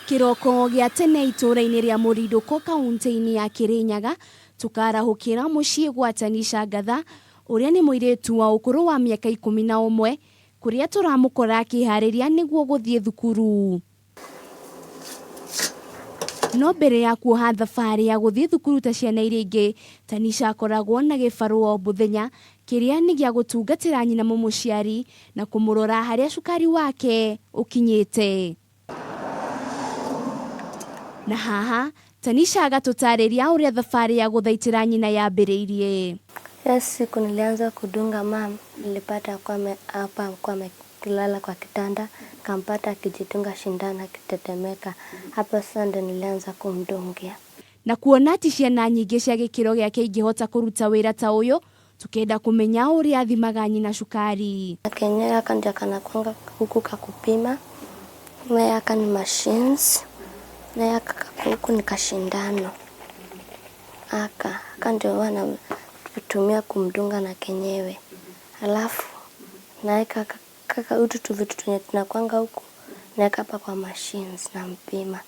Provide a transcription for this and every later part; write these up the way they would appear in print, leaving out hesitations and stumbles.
Kĩroko gĩa tene itũũra-inĩ rĩa Mũrindũko kaũntĩ-inĩ ya Kĩrĩnyaga tũkarahũkĩra mũciĩ gwa Tanisha Ngatha ũrĩa nĩ mũirĩtu wa ũkũrũ wa mĩaka 11 kũrĩa tũramũkora akĩharĩria nĩguo gũthiĩ thukuru. No mbere ya kuoha thabarĩ ya gũthiĩ thukuru ta ciana iria ingĩ, Tanisha akoragwo na gĩbarũa o mũthenya kĩrĩa nĩ gĩa gũtungatĩra nyina mũmũciari na kũmũrora harĩa cukari wake ũkinyĩte. Na haha Tanisha agatũtarĩria ũrĩa thabarĩ ya gũthaitĩra nyina yambĩrĩirie. Hiyo siku nilianza kudunga mum, nilipata hapa kwa amelala kwa kitanda, nikampata akijidunga shindano akitetemeka. Hapo sasa ndo nilianza kumdungia. Na kuona ti ciana nyingĩ cia gĩkĩro gĩake ingĩhota kũruta wĩra ta ũyũ, tukenda kũmenya ũrĩa athimaga nyina cukari. Kenyewe aka ndio kanakuanga huku kakupima, na aka ni machines, na aka kako huku ni kashindano. Aka ndio wanatumia kumdunga na kenyewe. Alafu naeka kaka utu tu vitu tunye tunakuanga huku naeka hapa kwa machines na mpima.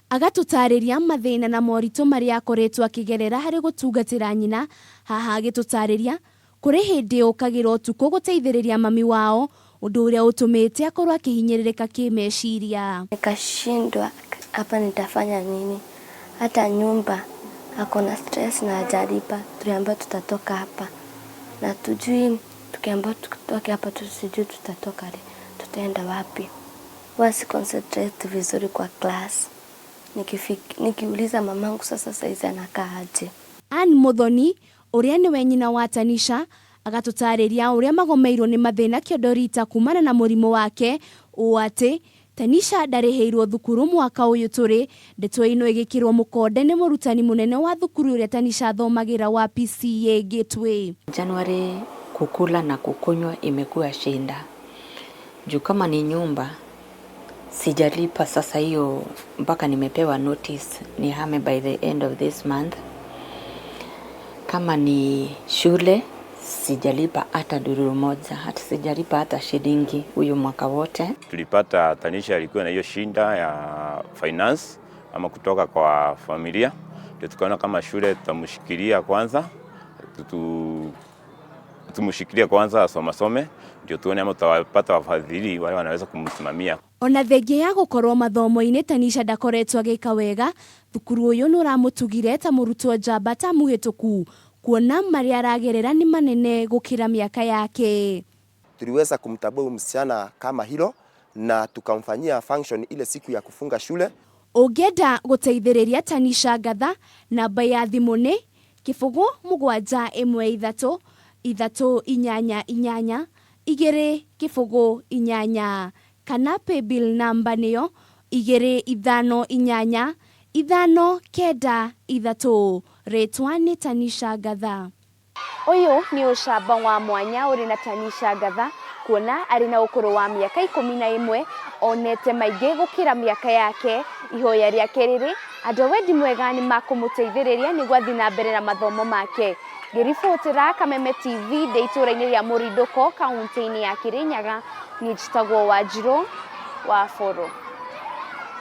Agatũtarĩria mathĩna na moritũ marĩa akoretwo akĩgerera harĩ gũtungatĩra nyina. Haha agĩtũtarĩria kũrĩ hĩndĩ ũkagĩra ũtukũ gũteithĩrĩria mami wao, ũndũ ũrĩa ũtũmĩte akorwo akĩhinyĩrĩrĩka kĩmeciria. Nikashindwa hapa nitafanya nini, hata nyumba ako na stress na hajalipa, tuliambiwa tutatoka hapa na tujui, tukiambiwa tutoke hapa tusijui tutatoka tutaenda wapi. Huwa si concentrate vizuri kwa class. Nikiuliza mamangu sasa saizi anakaa aje. Ann Muthoni ũrĩa nĩwe nyina wa Tanisha agatũtarĩria ũrĩa magomeirwo nĩ mathĩna kĩondorita kumana na mũrimũ wake ũũ atĩ Tanisha ndarĩhĩirwo thukuru mwaka ũyũ tũrĩ. Ndeto ĩno ĩgĩkĩrwo mũkonde nĩ mũrutani mũnene wa thukuru ũrĩa Tanisha athomagĩra wa PCEA Gateway. January kukula na kukunywa imekuwa shinda juu kama ni nyumba sijalipa sasa hiyo mpaka nimepewa notice nihame by the end of this month. Kama ni shule sijalipa hata dururu moja, hata sijalipa hata shilingi huyu mwaka wote. Tulipata Tanisha alikuwa na hiyo shinda ya finance ama kutoka kwa familia, ndio tukaona kama shule tutamshikilia kwanza, tumshikilie kwanza asome some, ndio tuone ama tutawapata wafadhili wale wanaweza kumsimamia. Ona thengia ya gũkorwo mathomo-inĩ Tanisha ndakoretwo agĩka wega, thukuru ũyũ nĩ ũramũtugire ta mũrutwo njamba ta mũhĩtũku, kuona marĩa aragerera nĩ manene gũkĩra mĩaka yake. Tuliweza kumtambua huyu msichana kama hilo na tukamfanyia function ile siku ya kufunga shule. Ũngĩenda gũteithĩrĩria Tanisha Ngatha, namba ya thimũ nĩ 0 7 1 3 3 8 8 2 0 8 kana paybill namba nĩyo 2 5 8 5 9 3. Rĩtwa nĩ Tanisha Ngatha. Ũyũ nĩ ũcamba wa mwanya ũrĩ na Tanisha Ngatha kuona arĩ na ũkũrũ wa mĩaka 11 onete maingĩ gũkĩra mĩaka yake. Ihoya rĩake rĩrĩ andũ a wendi mwega nĩ makũmũteithĩrĩria nĩguo athiĩ na mbere na mathomo make. Ngĩribotera Kameme TV ndĩ itũũra-inĩ rĩa Mũrindũko kaũntĩ-inĩ ya Kĩrĩnyaga, niĩ njĩtagwo Wanjirũ wa Bũrũ.